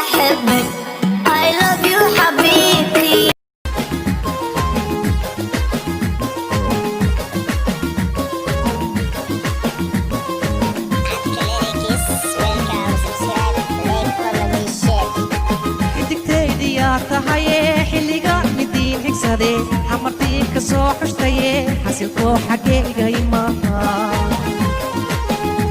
أحبك، I love you حبيبتي. Welcome, subscribe, like, comment, share. Xidigtaydiyaa tahaye, xilliga midiin xigsade, xamartii ka soo xushtaye, xasilkoo xaggeyga imaha.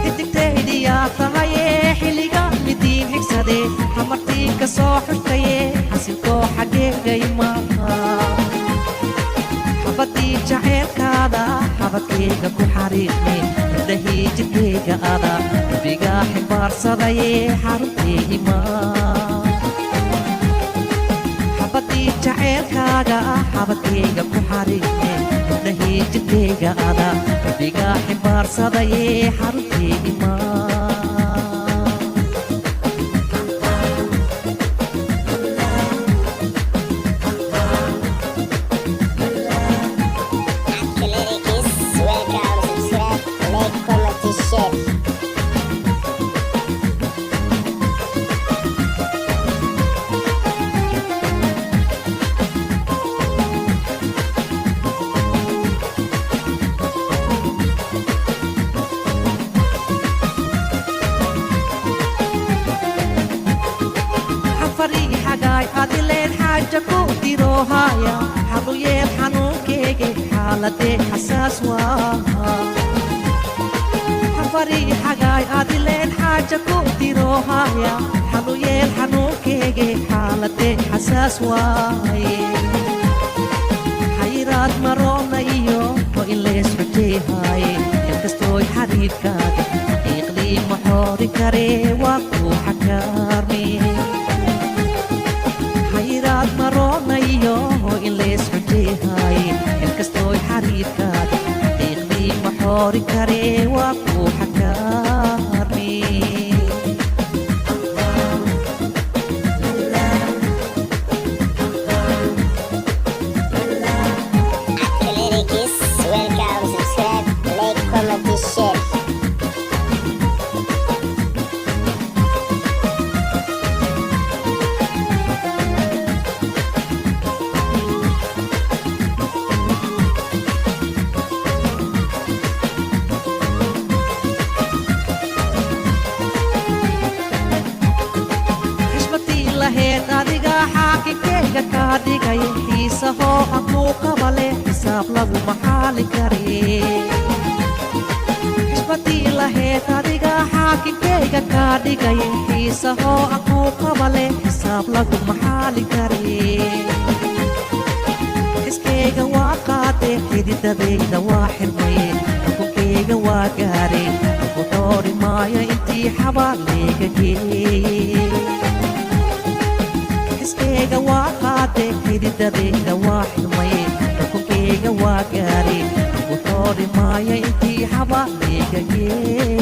Xidigtaydiyaa tahaye, xilliga midiin xigsade, xamartii ka soo xushtaye, xasilkoo xaggeyga imaha. Xabadii jaceylkaada xabadkayga ku xariiqme, indhahii jidkayga ada rabbigaa ximbaarsadayee, xaruntii imaa. Xabadii jaceylkaaga xabadkayga ku xariiqme, indhahii jidkayga ada rabbigaa ximbaarsadayee, xaruntii imaa. Lyrics, welcome, subscribe, like, comment, share. Xafarii xagaay adileen xaaja ku diroohaya, xalu yeel xanuunkeyge, xaaladee xasaas waa. Xafarii xagaay adileen xaaja ku diroohaya, xalu yeel xanuunkeyge, xaaladee xasaas waaye. Xayiraad maroonayo oo in lees xujeehaaye, inkastooy xariirkaaga xaqiiqdii ma xoori karee, waa kuu xakaarme. Xayiraad maroonayo in lees xujeehaaye, inkastooy xariirkaaga xaqiiqdii ma xoori karee, waa kuu xakaarme. Lyrics, welcome, subscribe, like, comment, share. Xishmadii laheed adiga xaakinkeyga kaa dhigay, xiisahoo aan kuu qabale xisaab lagu maxaalin kare. Xishmadii laheed adiga xaakinkeyga kaa dhigay, xiisahoo aan kuu qabale xisaab lagu maxaalin kare. Xiskeyga waa qaade, xididadayda waa xirmaye, xukunkeyga waa gaare, ku xoori maayo intii xabaalayga geeye. Xiskeyga waa qaade, xididadayda waa xirmaye, xukunkeyga waa gaare, ku xoori maayo intii xabaalayga geeye.